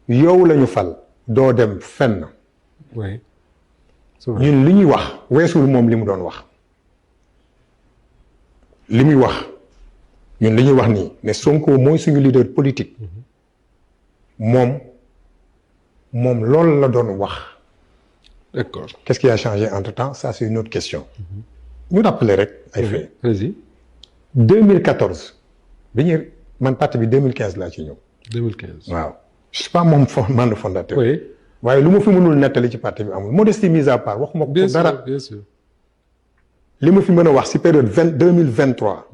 yow la ñu fal doo dem fenn. oui. ñun li ñuy wax weesul moom li mu doon wax. li muy wax ñun li ñuy wax nii ne Sonko mooy suñu leader politique. moom loolu la doon wax. d'accord. Qu'est-ce qui a changé entre-temps? Ça, c'est une autre question. ñu rappeler rek ay faits. Vas-y. 2014 bi ñuy man parti bi 2015 laa ci ñëw. 2015. waaw je suis pas moom membre fondateur. oui. waaye lu ma fi mënul nettali ci parti bi amul modestie mise à part waxuma ko bien dara. sûr bien sûr. li ma fi mën a wax si période 2023.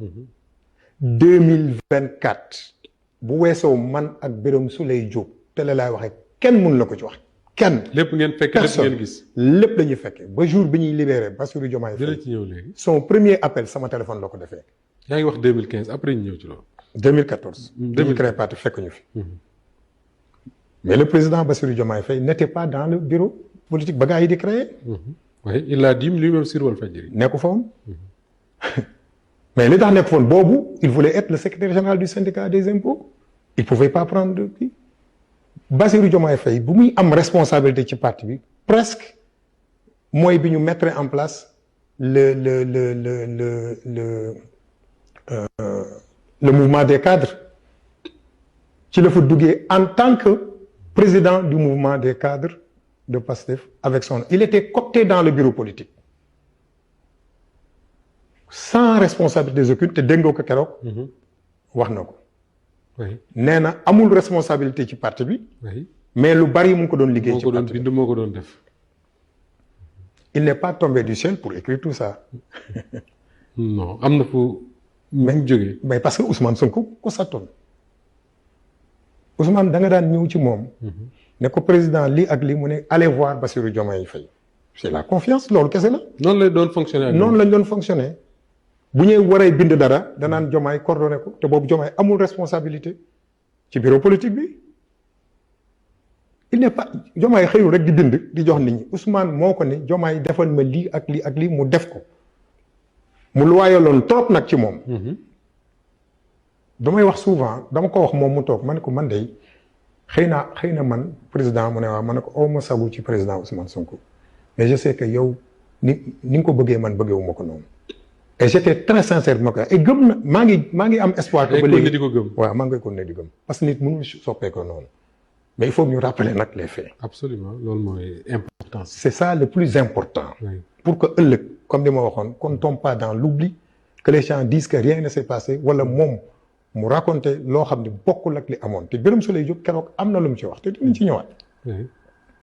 2024. bu weesoo man ak Birame Souleye Diop télé laay waxee kenn mënu la ko ci wax kenn. lépp ngeen fekk lépp ngeen gis. lépp la ñuy fekkee ba jour bi ñuy libéré Bassirou Diomaye dina Faye. ci ñëw léegi. son premier appel sama téléphone la ko defee. yaa ngi wax 2015 après ñu ñëw ci loolu. 2014. bi ñu créé parti fekk ñu fi. mais le président Bassirou Diomaye Faye n'était pas dans le bureau politique ba gars yi di créé. oui il l'a dit lui-même sur Walfadjri. nekku fa woon. mais li tax nekk fa woon boobu il voulait être le secrétaire général du syndicat des impôts. il pouvait pas prendre de kii. Bassirou Diomaye Faye bu muy am responsabilité ci parti bi presque mooy bi ñu mettre en place le mouvement des cadres ci la fa duggee en tant que président du mouvement des cadres de PASTEF avec son il était coopté dans le bureau politique sans responsabilité aucune te dégg nga ko keroog wax na ko oui. nee na amul responsabilité ci parti bi oui. mais lu bari mu ngi ko doon liggéey ci parti bi bind moo ko doon def. il n'est pas tombé du ciel pour écrire tout ça. non am na fu mu jógee. mais parce que Ousmane Sonko ko sattoon Ousmane da nga daan ñëw ci moom. ne ko président lii ak lii mu ne allez voir Bassirou Diomaye Faye. c'est la confiance loolu kese la. noonu lay doon fonctionner ak noonu lañ doon fonctionner. bu ñuy waree bind dara danaan Diomaye coordonné ko te boobu Diomaye amul responsabilité ci bureau politique bi. il n'est pas Diomaye xëyul rek di bind di jox nit ñi Ousmane moo ko ne Diomaye defal ma lii ak lii ak lii mu def ko. mu loyaloon trop nag ci moom. damay wax souvent dama ko wax moom mu toog ma ne ko man de xëy na man président mu ne waaw ma ne ko aw ma sagu ci président Ousmane Sonko mais je sais que yow ni nga ko bëggee man bëggeewu ma ko noonu. et j'étais très sincère bi ma ko et gëm na maa ngi am espoir. que ba léegi di ko gëm. waaw maa ngi koy continuer di gëm parce que nit mënul soppeekoo noonu mais il faut que ñu rappeler nag les faits. absolument loolu mooy importance. c'est ça le plus important. oui. pour que ëllëg comme li ma waxoon qu'on ne tombe pas dans l'oubli que les gens disent que rien ne s'est passé wala moom mu raconter loo xam ne bokkul ak li amoon te Birame Souleye Diop keroog am na lu mu ci wax te dinañ ci ñëwaat. oui.